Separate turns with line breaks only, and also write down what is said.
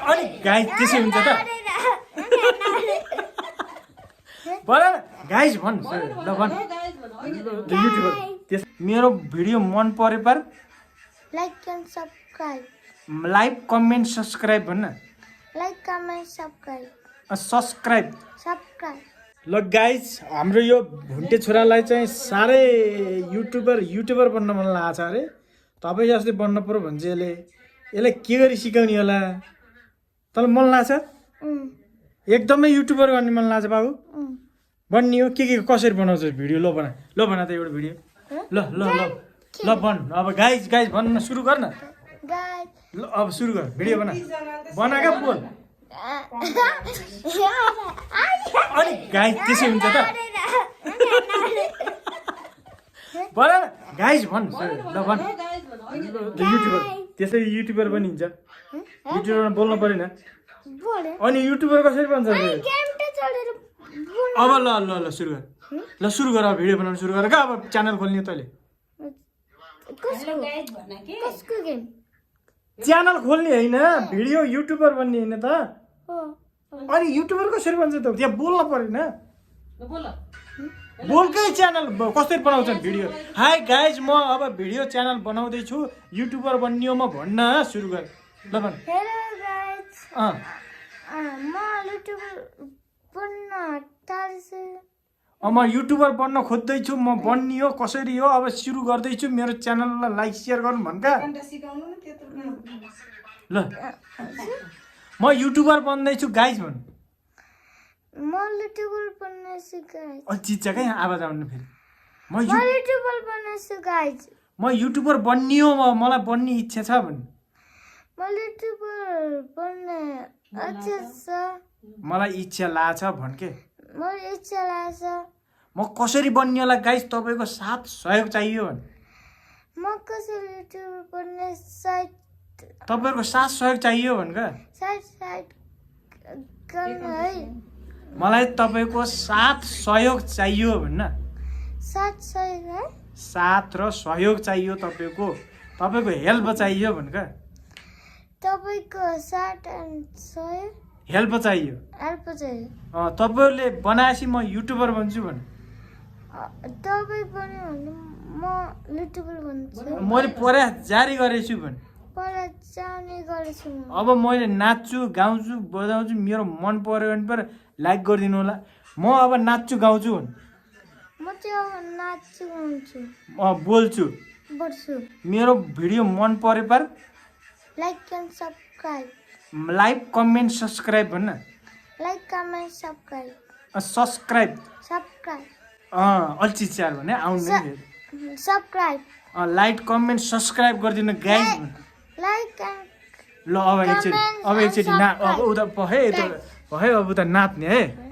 अनि गाइज त्यसै हुन्छ त भन गाइज भन् ल भन् युट्युबर त्यस मेरो भिडियो मन परे पर
like and subscribe
like comment subscribe भन्न
लाइक कमेन्ट सब्सक्राइब
सब्सक्राइब ल गाइज हाम्रो यो भुन्टे छोरालाई चाहिँ साह्रै युट्युबर बन्न मन लागेको छ अरे तपाईँ जस्तै बन्न पर्यो भने चाहिँ यसलाई के गरी सिकाउने होला तँलाई मन लाग्छ एकदमै युट्युबर गर्ने मन लाग्छ बाबु बन्ने हो के कसरी बनाउँछ भिडियो ल बना त एउटा भिडियो ल भन् अब गाइज भन्न सुरु गर न ल अब सुरु गर भिडियो बना क्या बोल अनि गाइज त्यसै हुन्छ त भन गाइज भन् ल भन् युट्युबर त्यसै युट्युबर पनि हुन्छ युट्युबरमा बोल्नु परेन अनि युट्युबर कसरी बन्छ अब ल सुरु गर अब भिडियो बनाउनु सुरु गर क्या अब च्यानल खोल्ने तैँले च्यानल खोल्ने होइन भिडियो युट्युबर बन्ने होइन त अनि युट्युबर कसरी बन्छ त त्यहाँ बोल्न परेन बोलकै च्यानल कसरी बनाउँछन् भिडियो हाई गाइज म अब भिडियो च्यानल बनाउँदैछु युट्युबर बन्नियो म भन्न सुरु गर ल भन्
हेलो गाइज म युट्युबर बन्न चाहन्छु
म युट्युबर बन्न खोज्दैछु म बन्नियो कसरी हो अब सुरु गर्दैछु मेरो च्यानललाई लाइक सेयर गर्नु भन्का ल म युट्युबर बन्दैछु गाइज भन्
म युट्युबर बन्नेछु गाइज
चिज छ क्या आवाज आउनु फेरि
म युट्युबर बन्नेछु गाइज
म युट्युबर बन्नियो मलाई बन्ने इच्छा छ भने
म युट्युबर बन्ने इच्छा छ
मलाई इच्छा लाग्छ भन् के
म इच्छा लाग्छ
म कसरी बन्ने होला गाइज तपाईँको साथ सहयोग चाहियो भने
म कसरी युट्युबर बन्ने साइट
तपाईँहरूको साथ सहयोग चाहियो भन् का
साइट गर्नु है
मलाई तपाईँको साथ सहयोग चाहियो भन्न
साथ सहयोग है
साथ र सहयोग चाहियो तपाईँको हेल्प चाहियो भन् का
तपाईँको साथ एन्ड सहयोग
हेल्प चाहियो तपाईँहरूले बनाएपछि म युट्युबर बन्छु भन्
तपाईँ बन्यो भने म युट्युबर बन्छु
मैले प्रयास जारी गरेछु भन्
प्रयास जाने गरेछु
अब मैले नाच्छु गाउँछु बजाउँछु मेरो मन पर्यो भने पर लाइक गरिदिनु होला म अब नाच्छु गाउँछु भन्
म चाहिँ अब नाच्छु गाउँछु
बोल्छु मेरो भिडियो मन परे पर
like and subscribe
like comment subscribe भन्न
लाइक कमेन्ट सब्सक्राइब
सब्सक्राइब अल्छी चार भने आउनु
सब्सक्राइब
लाइक कमेन्ट सब्सक्राइब गरिदिनु गाइज
लाइक
ल अब एकचोटि ना अब उता भयो अब उता नाच्ने है